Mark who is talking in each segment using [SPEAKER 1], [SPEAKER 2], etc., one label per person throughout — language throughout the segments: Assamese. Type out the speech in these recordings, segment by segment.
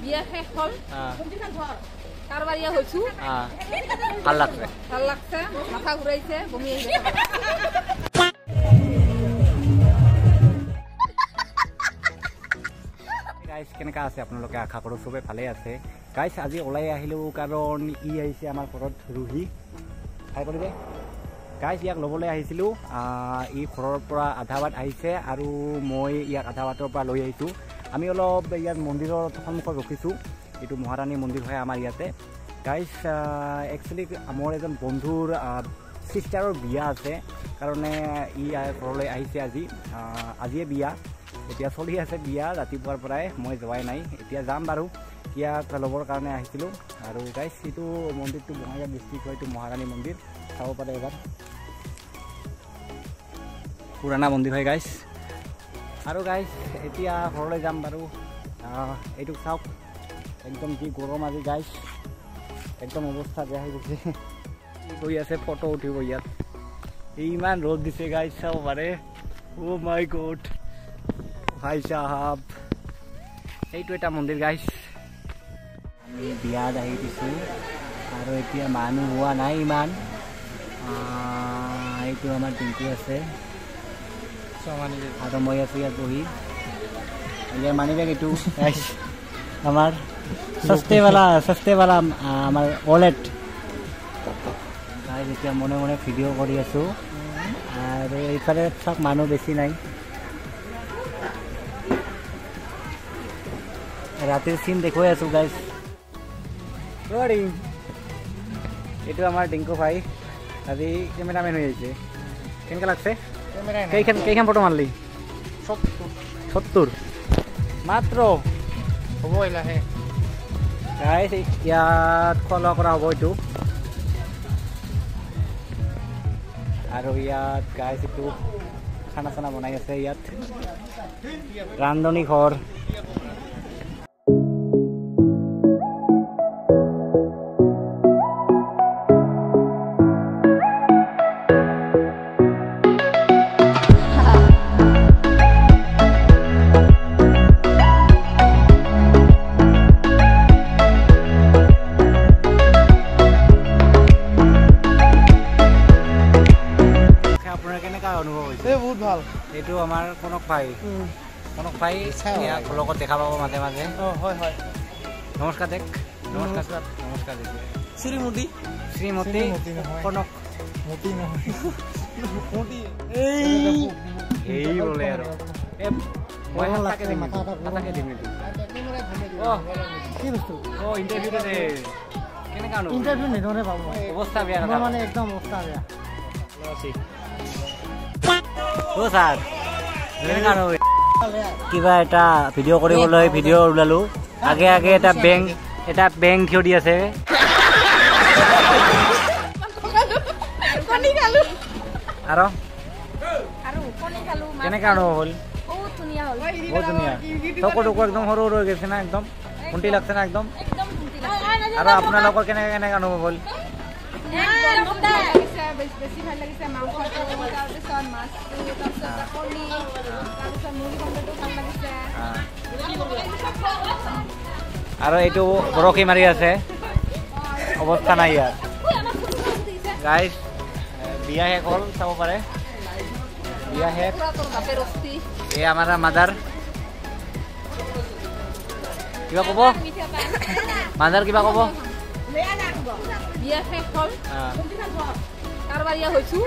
[SPEAKER 1] বিয়া শেষ হ'ল, কাৰবাৰীয়া হৈছো।
[SPEAKER 2] ভাল লাগছে,
[SPEAKER 1] ভাল লাগছে, মাথা ঘূৰাইছে, বমি আহিছে।
[SPEAKER 2] গাইজ কেনেকুৱা আছে আপোনালোকে? আশা কৰোঁ চবেই ভালেই আছে। গাইজ আজি ওলাই আহিলোঁ কাৰণ ই আহিছে আমাৰ ঘৰত, ৰুহি হাই কৰি দে। গাইজ ইয়াক ল'বলৈ আহিছিলোঁ, ই ঘৰৰ পৰা আধা বাট আহিছে আৰু মই ইয়াক আধা বাটৰ পৰা লৈ আহিছোঁ। আমি অলপ ইয়াত মন্দিৰৰ সন্মুখত ৰখিছোঁ, এইটো মহাৰাণী মন্দিৰ হয় আমাৰ ইয়াতে। গাইজ একচুৱেলি মোৰ এজন বন্ধুৰ ছিষ্টাৰৰ বিয়া আছে কাৰণে ই ঘৰলৈ আহিছে আজি। আজিয়ে বিয়া, এতিয়া চলি আছে বিয়া ৰাতিপুৱাৰ পৰাই, মই যোৱাই নাই, এতিয়া যাম বাৰু। ইয়াক ল'বৰ কাৰণে আহিছিলোঁ। আৰু গাইজ এইটো মন্দিৰটো বঙাইগাঁও ডিষ্ট্ৰিক্ট হয়, এইটো মহাৰাণী মন্দিৰ, চাব পাৰে এবাৰ, পুৰণা মন্দিৰ হয় গাইজ। আৰু গাইজ এতিয়া ঘৰলৈ যাম বাৰু। এইটোক চাওক, একদম কি গৰম আজি গাইজ, একদম অৱস্থা বেয়া হৈ গৈছে। কি কৰি আছে, ফটো উঠিব ইয়াত, ইমান ৰ'দ দিছে গাইজ, চাব পাৰে। অ' মাই গড ভাই চাহাব, এইটো এটা মন্দিৰ গাইজ। আমি বিয়াত আহি দিছোঁ আৰু এতিয়া মানুহ হোৱা নাই ইমান। এইটো আমাৰ ডিংকু আছে আৰু মই আছোঁ ইয়াত বহি। ইয়াৰ মানি বেগ এইটো গাইজ, আমাৰ সস্তেৱালা সস্তেৱালা আমাৰ ৱালেট। গাইজ এতিয়া মনে মনে ভিডিঅ' কৰি আছোঁ। আৰু এইফালে চাওক মানুহ বেছি নাই। ৰাতিৰ চিন দেখুৱাই আছোঁ গাইজ। এইটো আমাৰ ডিংকু ভাই, আজি কেমেৰামেন হৈ আহিছে। কেনেকুৱা লাগছে? কেইখন কেইখন ফটো মাৰলি? 70 মাত্ৰ
[SPEAKER 3] হ'ব লাহে।
[SPEAKER 2] গাইজ ইয়াত খোৱা লোৱা কৰা হ'ব এইটো। আৰু ইয়াত গাইজ এইটো খানা চানা বনাই আছে ইয়াত, ৰান্ধনী ঘৰ।
[SPEAKER 3] বহুত ভাল।
[SPEAKER 2] এইটো আমাৰ কনক ভাই, কনক ভাই ইয়াক লগত দেখা পাব মাজে মাজে।
[SPEAKER 3] হয় হয়,
[SPEAKER 2] নমস্কাৰ দেখ, নমস্কাৰ নমস্কাৰ।
[SPEAKER 3] শ্ৰীমতী,
[SPEAKER 2] শ্ৰীমতী কনক
[SPEAKER 3] মতি নহয়
[SPEAKER 2] এই বোলে আৰু মই তাকে দিম, তাকে দিম।
[SPEAKER 3] কি বস্তু?
[SPEAKER 2] অ' ইণ্টাৰভিউতে কেনেকুৱা?
[SPEAKER 3] ইণ্টাৰভিউ নিদিওঁতে পাব
[SPEAKER 2] অৱস্থা বেয়া,
[SPEAKER 3] মানে একদম অৱস্থা বেয়া।
[SPEAKER 2] অ' ছাৰ কিবা এটা ভিডিঅ' কৰিবলৈ ভিডিঅ' ওলালোঁ, আগে আগে এটা বেংক, এটা বেংক থিয় দি আছে। আৰু কেনেকুৱা অনুভৱ হ'ল?
[SPEAKER 1] বহুত ধুনীয়া,
[SPEAKER 2] চকু টকু একদম সৰু সৰু হৈ গৈছে না, একদম খুন্তি লাগছে না একদম। আৰু আপোনালোকৰ কেনেকুৱা কেনেকুৱা অনুভৱ হ'ল?
[SPEAKER 1] বেছি ভাল লাগিছে মাংসটো, তাৰপিছত মাছটো, তাৰপিছত কণী, তাৰপিছত মুৰ্গী কণীটো ভাল লাগিছে।
[SPEAKER 2] আৰু এইটো বৰশী মাৰি আছে, অৱস্থা নাই ইয়াৰ। গাইজ বিয়া শেষ হ'ল, চাব পাৰে বিয়া শেষ। এই আমাৰ মাদাৰ, কিবা ক'ব মাদাৰ? কিবা ক'ব?
[SPEAKER 1] বিয়া শেষ হ'ল, কাৰবাৰীয়া হৈছো।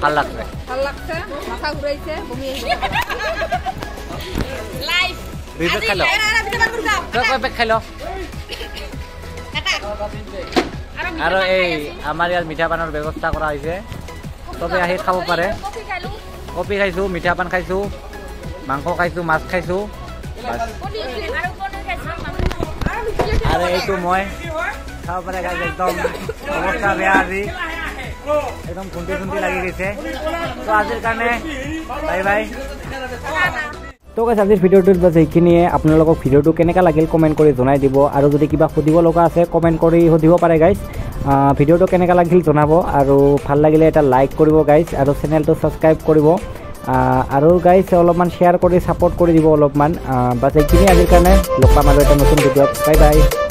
[SPEAKER 2] ভাল লাগছে,
[SPEAKER 1] ভাল লাগছে, মাথা ঘূৰাইছে, বমি আহিছে।
[SPEAKER 2] খাই ল। আৰু এই আমাৰ ইয়াত মিঠা পানৰ ব্যৱস্থা কৰা হৈছে, চবে আহি খাব পাৰে। কফি খাইছোঁ, মিঠা পান খাইছোঁ, মাংস খাইছোঁ, মাছ খাইছোঁ। আৰু এইটো মই খাব পাৰে গাইজ, একদম অৱস্থা বেয়া আজি, একদম খুন্তি খুন্তি লাগি গৈছে। ত' আজিৰ কাৰণে বাই বাই। তো গাইজ আজিৰ ভিডিঅ'টোত বাছ এইখিনিয়ে। আপোনালোকক ভিডিঅ'টো কেনেকুৱা লাগিল কমেণ্ট কৰি জনাই দিব, আৰু যদি কিবা সুধিব লগা আছে কমেণ্ট কৰি সুধিব পাৰে গাইজ। ভিডিঅ'টো কেনেকুৱা লাগিল জনাব, আৰু ভাল লাগিলে এটা লাইক কৰিব গাইজ, আৰু চেনেলটো ছাবস্ক্ৰাইব কৰিব। আৰু গাইজ অলপমান শ্বেয়াৰ কৰি ছাপৰ্ট কৰি দিব অলপমান। বাছ, এইখিনি আজিৰ কাৰণে। লগ পাম আৰু এটা নতুন ভিডিঅ'ত। Bye bye.